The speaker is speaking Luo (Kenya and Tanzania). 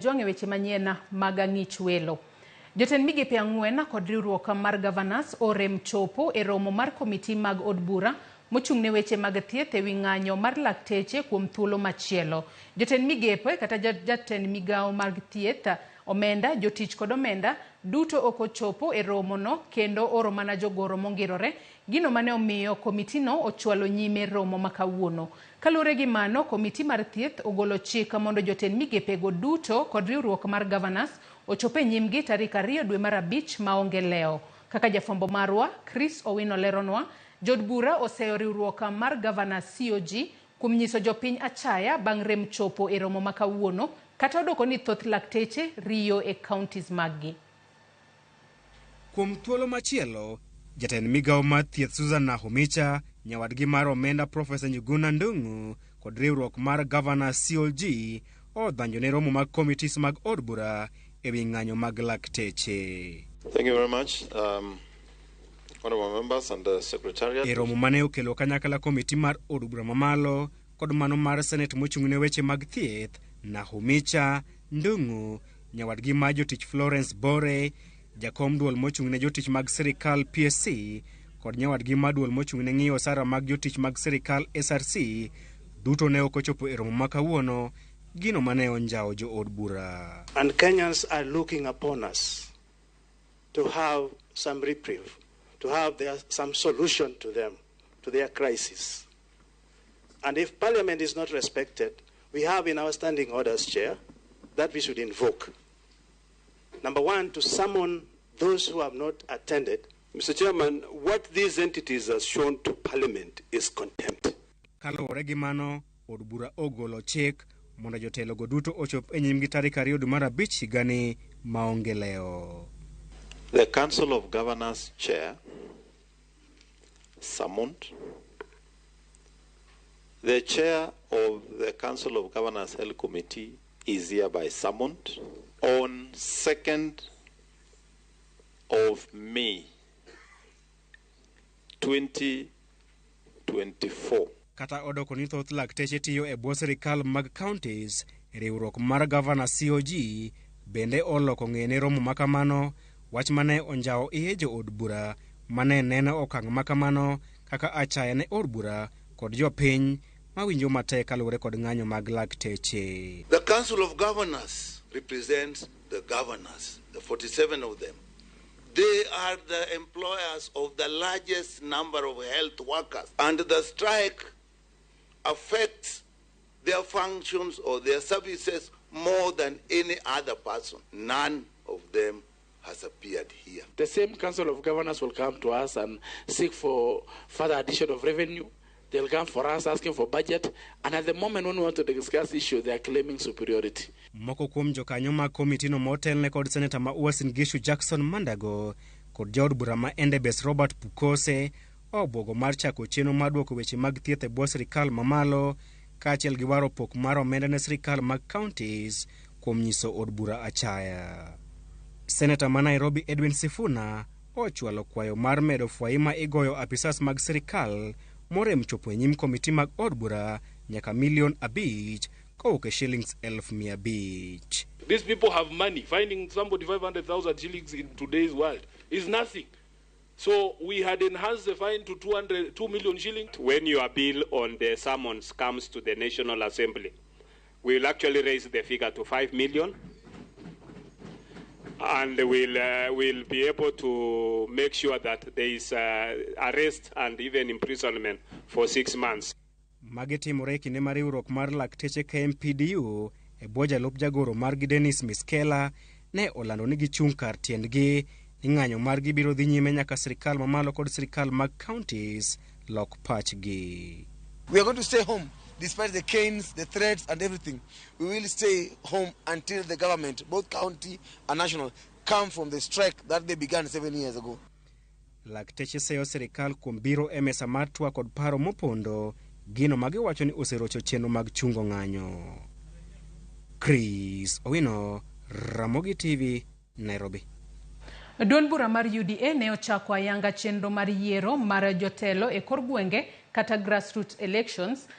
Jwang' e weche manyien mag ang'ich welo. Jotend migepe ang'wen kod riwruok mar Governors orem chopo e romo mar komiti mag od bura mochung' ne weche mag thieth ewi ng'anyo mar lakteche kuom thuolo machielo. Jotend migepe kata jatend migawo mag thieth, omenda, jotich kod omenda duto ok ochopo e romono kendo oro mana jogoro mongirore, gino mane omiyo komitino ochwalo nyime romo ma kawuono. Kaluwore gi mano, komiti mar thieth ogolo chik mondo jotend migepego duto kod riwruok mar Governors ochop e nyimgi tarik 2 dwe mar 5 maonge lewo. Kaka jafwambo marwa Chris Owino leronwa, jood bura oseyo riwruok mar Governors COG kuom nyiso jopiny achaya bang' rem chopo e romo ma kawuono kata odoko ni thoth lakteche riyo e counties maggi. Kuom thuolo machielo, jatend migawo mar thieth Susan Nakhumicha, nyawadgi mar omenda Profesa Njuguna Ndung'u kod riwruok mar Governors COG odonjo ne romo mag committees mag od bura ewi ng'anyo mag lakteche. Thank you very much, honorable members and the secretariat. E romo mane okelo kanyakla komiti mar od bura mamalo kod mano mar senet mochung' ne weche mag thieth, Nakhumicha, Ndung'u, nyawadgi mar jotich Florence Bore, jakom duol mochung' ne jotich mag sirikal PSC kod nyawadgi mar duol mochung' ne ng'iyo osara mag jotich mag sirikal SRC duto ne ok ochopo e romo ma kawuono, gino mane onjawo jo od bura. And Kenyans are looking upon us to have some reprieve, to have some solution to them, to their crisis. And if Parliament is not respected, we have in our standing orders, Chair, that we should invoke. Number one, to summon those who have not attended. Mr. Chairman, what these entities have shown to Parliament is contempt. Kaluwore gi mano, od bura ogolo chik mondo jotelogo duto ochop e nyimgi tarik 2 dwe mar 5 higani maonge lewo. The Council of Governors Chair summoned the chair of the Council of Governors Health Committee is hereby summoned on 2nd of May 2024. Kata odoko ni thoth lakteche tiyo e bwo sirikal mag counties, riwruok mar Governor COG bende oloko ng'eye romo makamano, wach mane onjawo iye jo od bura mane neno okang' makamano kaka achaya ne od bura kod jopiny mawinjo matek kaluwore kod ng'anyo mag lakteche. The Council of Governors represents the governors, the 47 of them. They are the employers of the largest number of health workers, and the strike affects their functions or their services more than any other person. None of them has appeared here. The same Council of Governors will come to us and seek for further addition of revenue. They'll come for us asking for budget. And at the moment when we want to discuss issue, they are claiming superiority. Moko kuom jokanyo mag komitino motelne kod seneta ma Uasin Gishu Jackson Mandago kod jaod bura ma Endebess Robert Pukose obwogo mar chako chenro mar duoko weche mag thieth e bwo sirikal mamalo kaachiel gi waro pok mar omenda ne sirikal mag counties kuom nyiso od bura achaya. Seneta ma Nairobi Edwin Sifuna ochwalo kwayo mar medo fwai ma igoyo apisas mag sirikal morem chopo e nyim komiti mag od bura nyaka milion 5 kowuok e shillings 500,000. These people have money. Finding somebody 500,000 shillings in today's world is nothing. So we had enhanced the fine to 200, 2 million shillings. When your bill on the summons comes to the National Assembly, we will actually raise the figure to 5 million, and we'll be able to make sure that there is arrest and even imprisonment for 6 months. Magi timore e kinde ma riwruok mar lakteche KMPDU e bwo jalup jagoro margi Dennis Miskellah ne olando ni gichung' kar tiendgi ni ng'anyo margi biro dhi nyime nyaka sirikal mamalo kod sirikal mag counties lok pachgi. We are going to stay home despite the canes, the threats, and everything. We will stay home until the government, both county and national, come from the strike that they began 7 years ago. Lakteche seyo sirikal kuom biro e mesa mar twak kod paro mopondo gino ma giwacho ni oserocho chenro mag chungo ng'anyo. Chris Owino, Ramogi TV, Nairobi. Duond bura mar UDA ne ochako ayanga chenro mar yiero mar jotelo e kor gwenge kata grassroots elections.